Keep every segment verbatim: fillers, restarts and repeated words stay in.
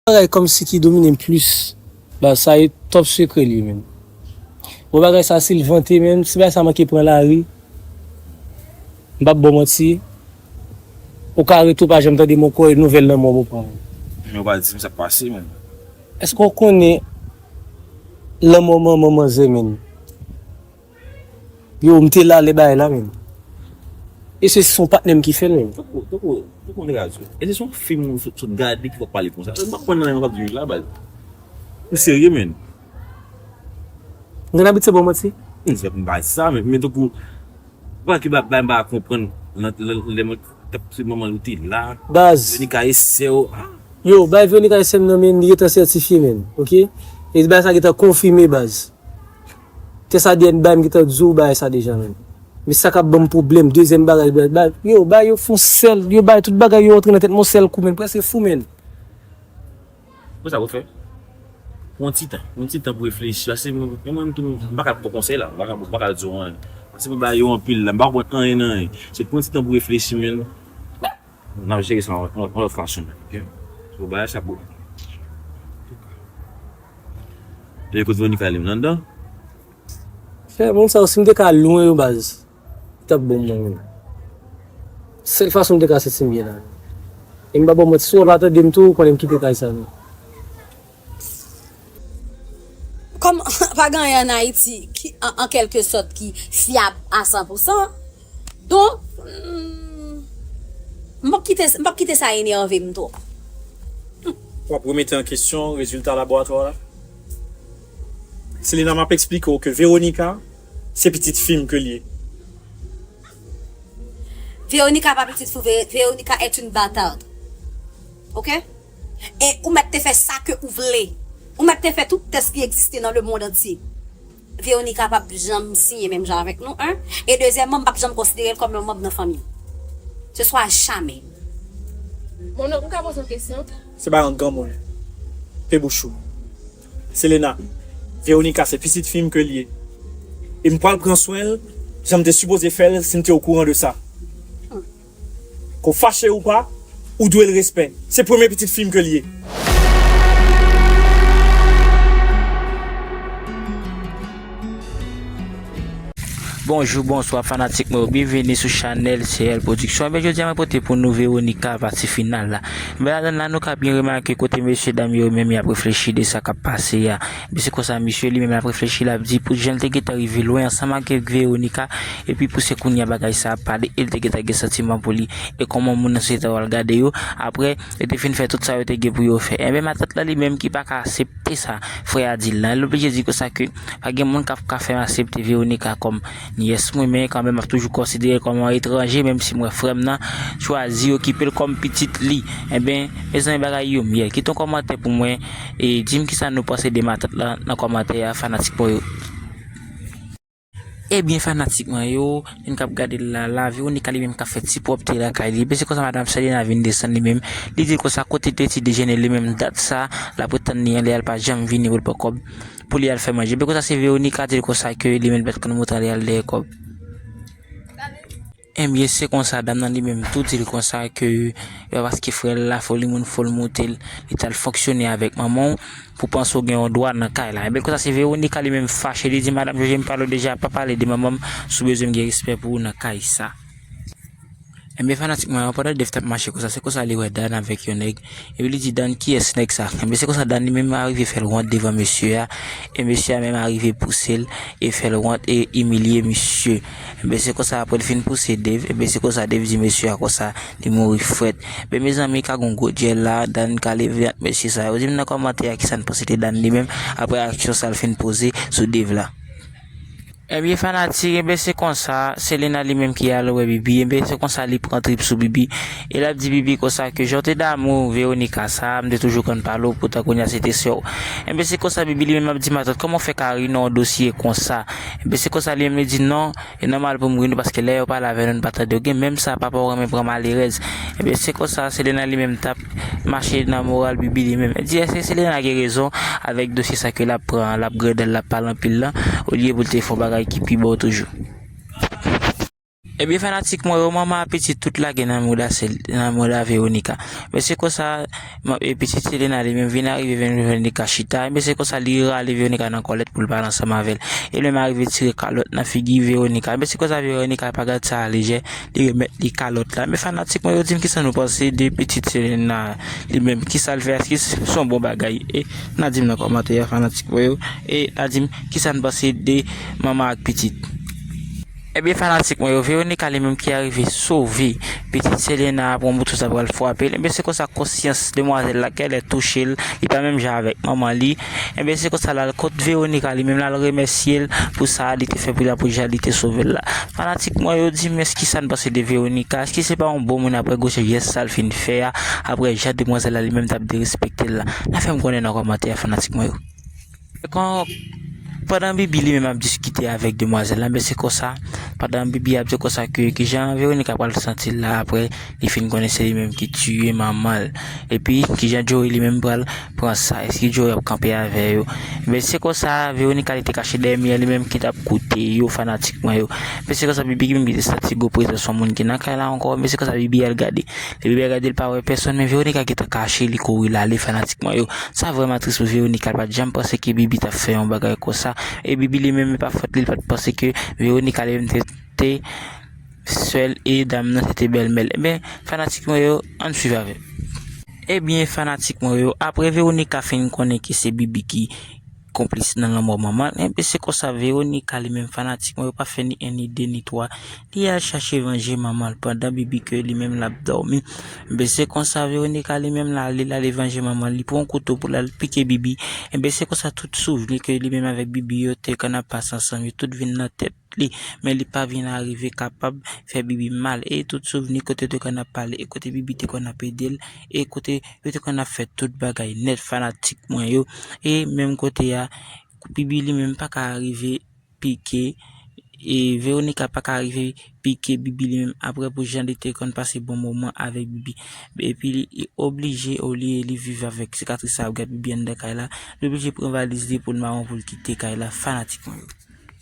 Bagay kòmsi ki domine m plis, baz, sa e top sekrè li ye menm. Bon, bagay sa si l vante menm, si bagay sa manke pran lari, m p ap ba w manti, ou ka rete ou pa janm tande m ankò e nouvèl lanmò m ou pran. Men ou pa di m sa k pase menm. Èske w konnen lanmò manman manzè menm? Yo, m te la lè bagay la menm. E se, se yon patnè m ki fè l menm. Tankou, tankou, tankou nèg la di. E se yon fim ou sot, sot gade ki fè w pale konsa. M pa konprann nan yon k ap di la, baz. Ou serye, menn? M gen abitye ba w manti? M di, m pa di sa, men, men tankou, pa ki ba, ba, m pa konprann, nan, lè, lè mwen t ap swiv manman l, ou te la. Baz. Veronica e sè w. Ah. Yo, bay Veronica e sè m nan, men, li gentan sètifye, menn. Oke? E bagay sa gentan konfime, baz. Tès A D N bay m gentan di w bagay sa deja menm. Men sa k ap ban m pwoblèm, dezyèm bagay, bay, bay, yo, bay yo fè yon sèl, yo bay tout bagay yo antre nan tèt mwen yon sèl kou, menn, prèske fou, menn. Pou sa ou fè? Pran ti tan, pran ti tan pou reflechi, paske mwen, mwen menm tou, m pa ka ba w konsèy la, m pa ka, m pa ka di w anyen. Paske mwen bay yo anpil la, m pa konprann anyen nan anyen. Se pran ti tan pou reflechi, menn. N ap jere sa yon, yon, yon lòt fason, oke? So, bagay sa pou. Lè kote Veronica li menm nan anndan? Frè, moun sa yo, si m te ka lwen yo, baz, li t ap bon pou mwen menm. Sèl fason m te ka santi m byen la. E m pa ba w manti, si w pa tande m tou, ou konnen m kite kay sa menm. Kòm pa gen anyen ann Ayiti ki, an, an kèlke sòt, ki fyab a san pou san, donk, mm, m p ap kite, m p ap kite sa enève m twòp. W ap remete an kesyon rezilta laboratwa la? Selena, m ap eksplike w ke Veronica, se pitit fi m ke l ye. Veronica pa pitit fi w, Ve-, Veronica est une bâtarde. Oke? E ou mèt te fè sa ke ou vle. Ou mèt te fè tout tès ki egziste nan lemonn antye. Veronica p ap janm siyen menm jan avèk nou, en. E dezyèmman, m p ap janm konsidere l kòm yon manm nan fanmi m. Ce sera jamais. Mon oncle, m ka poze yon kesyon? Se pa yon granmoun. Pe bouch ou. Selena, Veronica se pitit fi m ke l ye. E m pral pran swen l, jan m te sipoze fè l si m te okouran de sa. Ke w fache ou pa, ou dwe l respè. Se premye pitit fi m ke l ye. Bonjou, bonswa, fanatik mwen yo. Byenveni sou chanèl C L Production. Ebyen, jodi a, mwen pote pou nou Veronica, pati final la. Men ladan l la, nou ka byen remake kote mesye dam yo menm y ap reflechi de sa k ap pase a. Ebyen, se konsa, misye li menm l ap reflechi, l ap di pou jan l te gentan rive lwen ansanm ak Veronica, epi pou se kounye a bagay sa ap pale, e l te gentan gen santiman pou li, e kòman moun nan sosyete a pral gade yo, apre yo te fin fè tout sa yo te gen pou yo fè. Enben, matant lan li menm ki pa ka aksepte sa frè a di l lan, l oblije di konsa ke pa gen moun k ap ka fè m aksepte Veronica kòm nyès mwen, men kanmenm m ap toujou konsidere l kòm yon etranje, menm si m wè frè m nan chwazi okipe l kòm pitit li. Enben, mezanmi, bagay yo myèl. Kite yon kòmantè pou mwen, e di m kisa nou panse de matant lan nan kòmantè a, fanatik mwen yo. Ebyen, fanatik mwen yo, moun k ap gade l la, la, Veronica li menm k ap fè ti pwòpte lakay li. Ebyen, se konsa madanm Selena vin desann li menm. Li di l konsa kote te ti dejene li menm dat sa, l ap ret tann li an, li al pa janm vini pou l pran kòb pou li al fè manje. Ebyen, konsa se Veronica di l konsa ke li menm pèt konn moutre li al dèyè kòb. Ebyen, se konsa, dam nan li menm tou di l konsa ke, e pa paske frè l la foli moun, fò l moute l, li t al fonksyone avèk manman w pou panse w gen yon dwa nan kay la. Ebyen, konsa, se Veronica li menm fache, li di, madanm Joje, m pale w deja, pa pale de manman m, si w bezwen m gen respè pou ou nan kay sa. Ebyen, fanatik mwen yo, pandan Dave t ap mache konsa, se konsa li wè Dan avèk yon nèg. Epi li di, Dan, kiyès nèg sa? Ebyen, se konsa Dan li menm arive fè l wont devan mesye a. E mesye a menm arive pouse l e fè l wont e imilye misye. Ebyen, se konsa, apre l fin pouse Dave, ebyen, se konsa Dave di mesye a konsa, li mouri frèt. Ebyen, mezanmi, ka gon gwo dyèl la, Dan ka leve ant mesye sa yo. Di m nan kòmantè a kisa n panse de Dan li menm, apre aksyon sa l fin poze sou Dave la. Ebyen fanatik, ebyen se konsa, Selena li menm ki al wè Bibi, ebyen se konsa li pran trip sou Bibi, e l ap di Bibi konsa ke jan w te damou Veronica sa, m te toujou konn pale w poutan kounye a se te sè w. Ebyen se konsa Bibi li menm ap di matant, kòman w fè ka ri nan yon dosye konsa? Ebyen se konsa li menm li di non, e nòmal pou m ri nou paske lè yo pale avè nou, nou pa tande yo. Gen menm sa papa w renmen pran malerèz. Ebyen se konsa Selena li menm t ap mache nan moral Bibi li menm. Di èske Selena gen rezon avèk dosye sa ke l ap pran, l ap grèdèl, l ap pale anpil lan, olye pou l te fè yon bagay ki pi bon toujou. Ebyen fanatik mwen yo, manman a pitit tout lage nan mouda sèl, nan mouda Veronica. Men se konsa, e pitit Selena li menm vin arive, vin Veronica chita, men se konsa li rale Veronica nan kòlèt pou l pale ansanm avè l. E l menm arive tire kalòt nan figi Veronica. Men se konsa Veronica pa gad sa a lejè, li remèt li kalòt la. Men fanatik mwen yo, di m kisa nou panse de pitit Selena li menm, kisa l fè, èske se yon bon bagay? E n a di m nan kòmantè a fanatik mwen yo, e n a di m kisa n panse de manman ak pitit. Ebyen fanatik mwen yo, Veronica li menm ki arive sove pitit Selena a, pou yon bout sa pral frape l. Ebyen se konsa konsyans demwazèl la kèlè touche l, li pa menm jan avèk manman li. Ebyen se konsa l al kot Veronica li menm, l al remèsye l pou sa li te fè pou li la, pou jan li te sove l la. Fanatik mwen yo, di m èske kisa n panse de Veronica? Èske se pa yon bon moun apre gwosè jès sa l fin fè a, apre jan demwazèl la li menm t ap derespekte l la? N a fè m konnen nan kòmantè a fanatik mwen yo. Kon, pandan Bibi li menm ap diskite avèk demwazèl la, men se konsa, pandan Bibi ap di konsa ke kijan Veronica pral santi l la apre li fin konnen se li menm ki tiye manman l, epi kijan Joey li menm pral pran sa, èske Joey ap kanpe avè yo? Men se konsa Veronica li te kache dèyè mi an, li menm ki t ap koute yo fanatik mwen yo. Men se konsa Bibi ki menm ki te santi gwo prezans yon moun ki nan kay la ankò, men se konsa Bibi al gade. Lè Bibi al gade l pa wè pèsonn, men Veronica gentan kache, li kouri l ale fanatik mwen yo. Sa vrèman tris pou Veronica, l pa t janm panse ke Bibi t ap fè yon bagay konsa. E Bibi li menm, e pa fòt li, li pa t panse ke Veronica li menm te, te sè l e dam nan se te bèlmè l. Ebyen, fanatik mwen yo, ann swiv avè m. Ebyen, fanatik mwen yo, apre Veronica fin konnen ke se Bibi ki konplis nan lanmò manman l, enben se konsa Veronica li menm fanatik mwen yo pa fè ni en ni de ni twa, li al chache vanje manman l pandan Bibi ke li menm l ap dòmi. Enben se konsa Veronica li menm l ale, l ale vanje manman l, li pran yon kouto pou l al pike Bibi. Enben se konsa tout souvni ke li menm avèk Bibi yo te konn ap pase ansanm yo tout vin nan tèt li, men li pa vin arive kapab fè Bibi mal. E tout souvni kote yo te konn ap pale, e kote Bibi te konn ap ede l, e kote yo te konn ap fè tout bagay nèt fanatik mwen yo. E menm kote a, Bibi li menm pa ka rive pike, e Veronica pa ka rive pike Bibi li menm apre pou jan li te konn pase bon moman avèk Bibi. Epi li oblije, olye li viv avèk sikatris sa ap gad Bibi anndan kay la, li oblije pran valiz li pou l mawon pou l kite kay la fanatik mwen yo.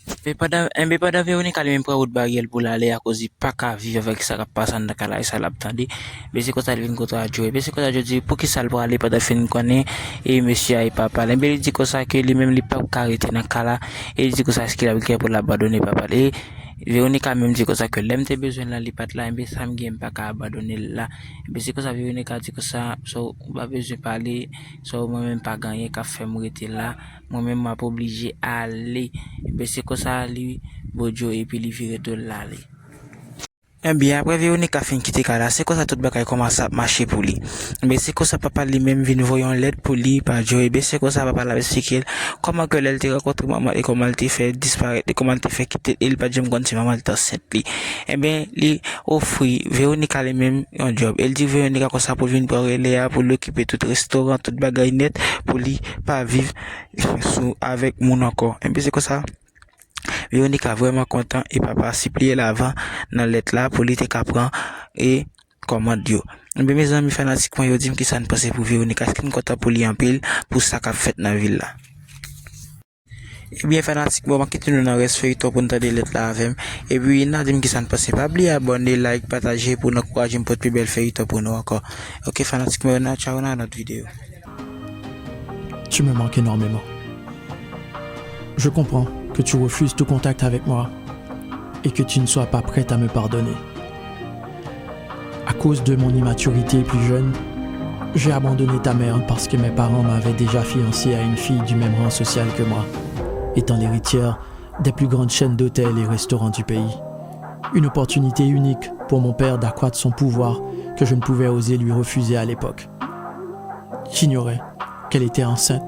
Enben pandan, enben pandan Veronica li menm pran wout baryè l pou l ale akoz li pa ka viv avèk sa k ap pase anndan kay la e sa l ap tande, men se konsa li vin kote a Joe. Men se konsa Joe di poukisa l prale pandan l fin konnen e mesye a e papa l. Enben li di konsa ke li menm li p ap ka rete nan kay la e li di konsa èske l ap gen pou l abandone papa l. E Veronica menm di konsa ke lè m te bezwen l la li pa t la, enben sa m gen m pa ka abandone l la. Enben se konsa Veronica di konsa, so ou pa bezwen pale, so mwen menm pa gen anyen k ap fè m rete la. Mwen menm m ap oblije ale. Ebyen se konsa li bo Joe epi li vire do l l ale. Ebyen apre Veronica fin kite kay la, se konsa tout bagay kòmanse ap mache pou li. Ebyen se konsa papa l li menm vin voye yon lèt pou li pa Joe. Ebyen se konsa papa l ap eksplike l kòman ke lè l te rankontre manman l e kòman l te fè disparèt e kòman l te fè kite l e li pa t janm konn si manman l te ansent li. Ebyen li ofri Veronica li menm yon djòb. E l di Veronica konsa pou l vin pran relè a, pou l okipe tout restoran, tout bagay nèt, pou li pa viv sou avèk moun ankò. Ebyen se konsa Veronica vrèman kontan e papa sipliye l avan nan lèt la pou li te ka pran e kòmand yo. Ebyen mezanmi fanatik mwen yo, di m kisa n panse pou Veronica, èske n kontan pou li anpil pou sa k ap fèt nan vil la? Ebyen fanatik mwen, m ap kite nou nan rès feyton pou n tande lèt la avè m. Epi n a di m kisa n panse. Pa bliye abòne, like, pataje pou n ankouraje m pot pi bèl feyton pou nou ankò. Ok fanatik mwen yo, n a tchaw nan lòt videyo. Tu me manques énormément. Je comprends que tu refuses tout contact avec moi et que tu ne sois pas prête à me pardonner. À cause de mon immaturité plus jeune, j'ai abandonné ta mère parce que mes parents m'avaient déjà fiancé à une fille du même rang social que moi, étant l'héritière des plus grandes chaînes d'hôtels et restaurants du pays. Une opportunité unique pour mon père d'accroître son pouvoir que je ne pouvais oser lui refuser à l'époque. J'ignorais qu'elle était enceinte.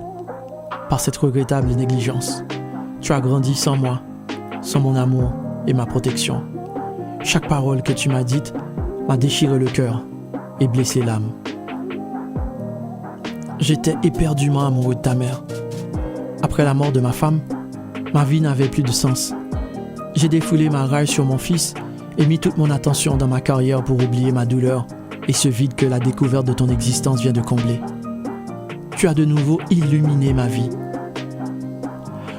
Par cette regrettable négligence, tu as grandi sans moi. sont mon amour et ma protection. Chaque parole que tu m'as dite m'a déchiré le cœur et blessé l'âme. J'étais éperdument amoureux de ta mère. Après la mort de ma femme, ma vie n'avait plus de sens. J'ai défoulé ma rage sur mon fils et mis toute mon attention dans ma carrière pour oublier ma douleur et ce vide que la découverte de ton existence vient de combler. Tu as de nouveau illuminé ma vie.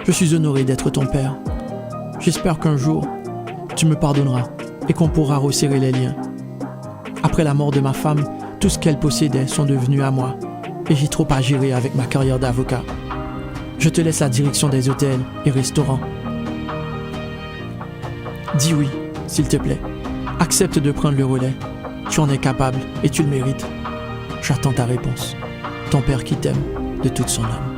Je suis honoré d'être ton père. J'espère qu'un jour, tu me pardonneras et qu'on pourra resserrer les liens. Après la mort de ma femme, tout ce qu'elle possédait sont devenus à moi et j'ai trop à gérer avec ma carrière d'avocat. Je te laisse la direction des hôtels et restaurants. Dis oui, s'il te plaît. Accepte de prendre le relais. Tu en es capable et tu le mérites. J'attends ta réponse. Ton père qui t'aime de toute son âme.